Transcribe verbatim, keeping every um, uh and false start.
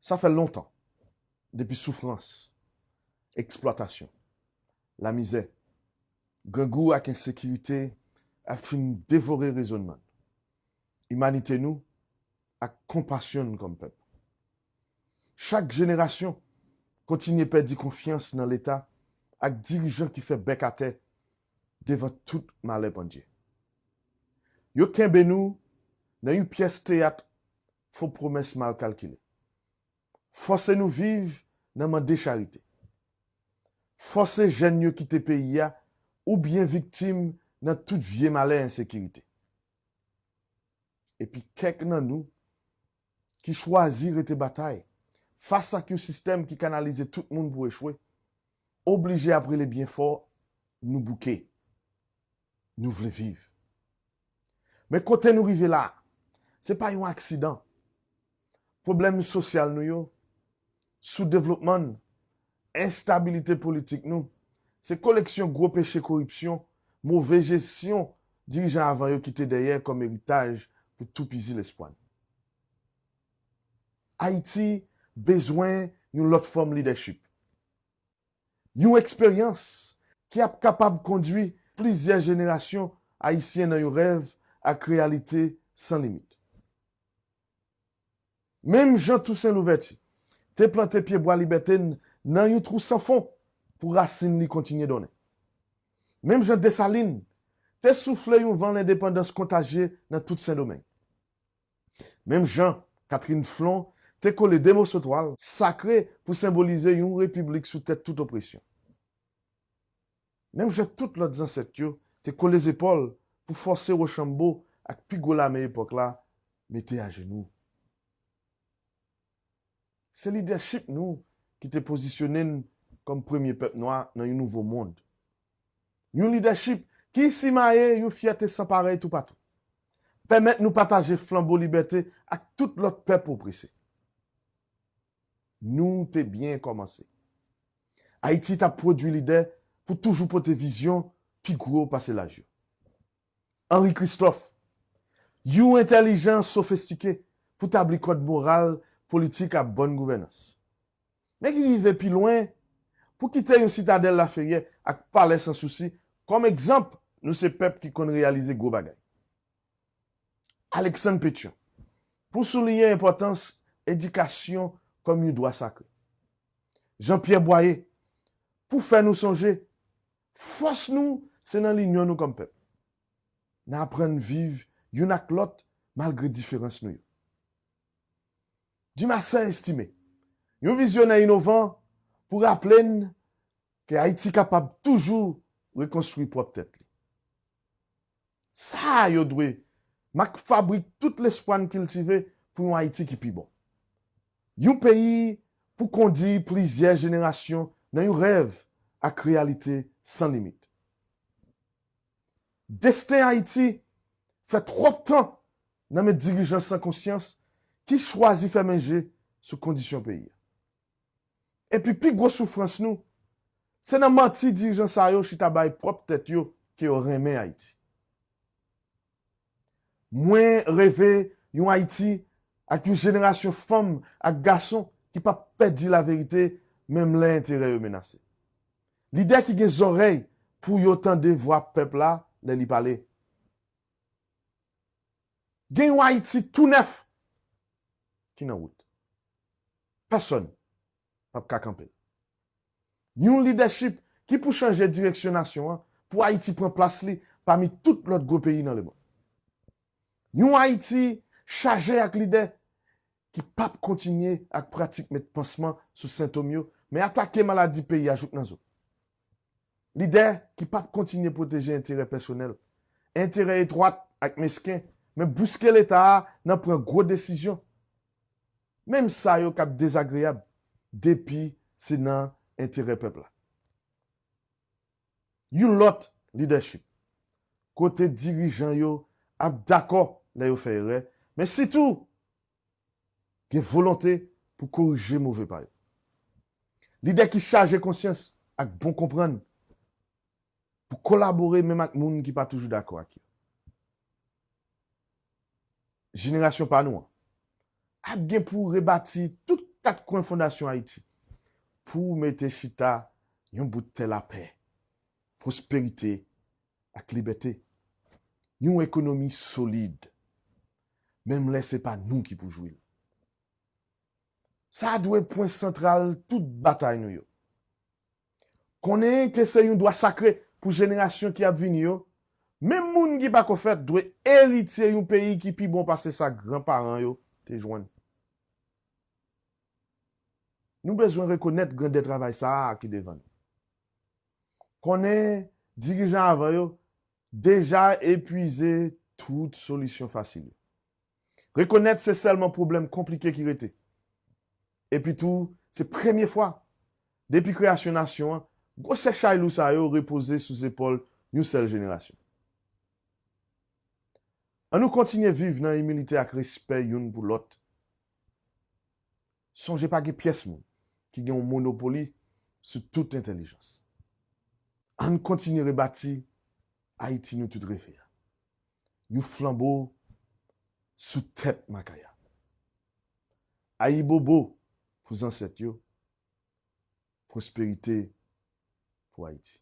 Sa fè lontan, depi soufrans, eksplwatasyon, lamizè, grangou ak ensekirite ap fin devore rezònman n, imanite nou ak konpasyon n kòm pèp. Chak jenerasyon kontinye pèdi konfyans nan Leta ak dirijan ki fè bèk atè devan tout malè pandye. Yo kenbe nou nan yon pyès teyat fo pwomès mal kalkile. Fòse nou viv nan mande charite. Fòse jèn yo kite peyi a oubyen viktim nan tout vye malè ensekirite. Epi kèk nan nou ki chwazi rete batay fas ak yon sistèm ki kanalize tout moun pou echwe, oblije ap rele byen fò, nou bouke. Nou vle viv. Men kote nou rive la a, se pa yon aksidan. Pwoblèm sosyal nou yo, soudevlopman n, enstabilite politik nou, se koleksyon gwo peche koripsyon, move jesyon dirijan avan yo kite dèyè kòm eritaj pou toupizi lespwa n. Ayiti bezwen yon lòt fòm lidèchip. Yon eksperyans ki ap kapab kondwi plizyè jenerasyon Ayisyen nan yon rèv ak reyalite san limit. Menm jan Tousen Louvèti te plante pyebwa libète n nan yon twou san fon pou rasin li kontinye donnen. Menm jan Desalin te soufle yon van lendepandans kontajye nan tout Sendomeng. Menm jan Catherine Flon te kole de moso twal sakre pou senbolize yon repiblik sou tèt tout opresyon. Menm jan tout lòt zansèt yo te kole zepòl pou fòse Wochanbo ak pi gwo lame epòk la mete ajenou. Se lidèchip nou ki te pozisyone n kòm premye pèp nwa nan yon nouvo mond. Yon lidèchip ki simaye yon fyète san parèy toupatou, pèmèt nou pataje flanbo libète ak tout lòt pèp oprese. Nou te byen kòmanse. Ayiti t ap pwodui lidè pou toujou pote vizyon pi gwo pase laj yo. Henri Christophe, yon entèlijans sofistike pou tabli kòd moral, politik ak bòn gouvènans. Men ki rive pi lwen pou kite yon Sitadèl Laferyè ak Palè Sansousi kòm egzanp nou se pèp ki konn reyalize gwo bagay. Alexandre Pétion, pou souliye enpòtans edikasyon kòm yon dwa sakre. Jean Pierre Boyer, pou fè nou sonje, fòs nou se nan linyon nou kòm pèp. N a aprann viv youn ak lòt malgre diferans nou yo. Dumarsais Estimé, yon vizyonè inovan pou raple n ke Ayiti kapab toujou rekonstwi pwòp tèt li. Sa a yo dwe mak fabrik tout lespwa n kiltive pou yon Ayiti ki pi bon. Yon peyi pou kondi plizyè jenerasyon nan yon rèv ak reyalite san limit. Desten Ayiti fè twòp tan nan men dirijan san konsyans ki chwazi fèmen je sou kondisyon peyi a. Epi pi gwo soufrans nou, se nan manti dirijan sa yo chita bay pwòp tèt yo ke yo renmen Ayiti. Mwen reve yon Ayiti ak yon jenerasyon fanm ak gason ki p ap pè di laverite menm lè enterè yo menase. Lidè ki gen zòrèy pou yo tande vwa pèp la lè li pale. Gen yon Ayiti tou nèf ki nan wout. Pèsonn p ap ka kanpe l. Yon lidèchip ki pou chanje direksyon nasyon an pou Ayiti pran plas li pami tout lòt gwo peyi nan lemonn. Yon Ayiti chaje ak lidè ki p ap kontinye ak pratik met pansman sou sentòm yo, men atake maladi peyi a jouk nan zo. Lidè ki p ap kontinye pwoteje enterè pèsonèl, enterè etwat ak mesken, men bouske Leta a nan pran gwo desizyon, menm sa yo k ap dezagreyab, depi se nan enterè pèp la. Yon lòt lidèchip, kote dirijan yo ap dakò lè yo fè erè, men sitou gen volonte pou korije move pa yo. Lidè ki chaje konsyans ak bon konprann pou kolabore menm ak moun ki pa toujou dakò ak yo. Jenerasyon pa nou an ap gen pou rebati tout kat kwen fondasyon Ayiti pou mete chita yon bout tè lapè, pwosperite ak libète, yon ekonomi solid, menm lè se pa nou ki pou jwi l. Sa dwe pwen santral tout batay nou yo. Konnen ke se yon dwa sakre pou jenerasyon ki ap vini yo, menm moun ki pako fèt dwe eritye yon peyi ki pi bon pase sa granparan yo te jwenn. Nou bezwen rekonèt grandè travay sa a ki devan nou. Konnen dirijan avan yo deja epwize tout solisyon fasil yo. Rekonèt se sèlman pwoblèm konplike ki rete. Epi tou, se premye fwa, depi kreyasyon nasyon an, gwosè chay lou sa yo repoze sou zepòl yon sèl jenerasyon. Ann nou kontinye viv nan imilite ak respè youn pou lòt. Sonje pa gen pyès moun ki gen yon monopoli sou tout entèlijans. Ann kontinye rebati Ayiti nou tout reve a. Yon flanbo sou tèt Makaya. Ayibobo pou zansèt yo, pwosperite pou Ayiti.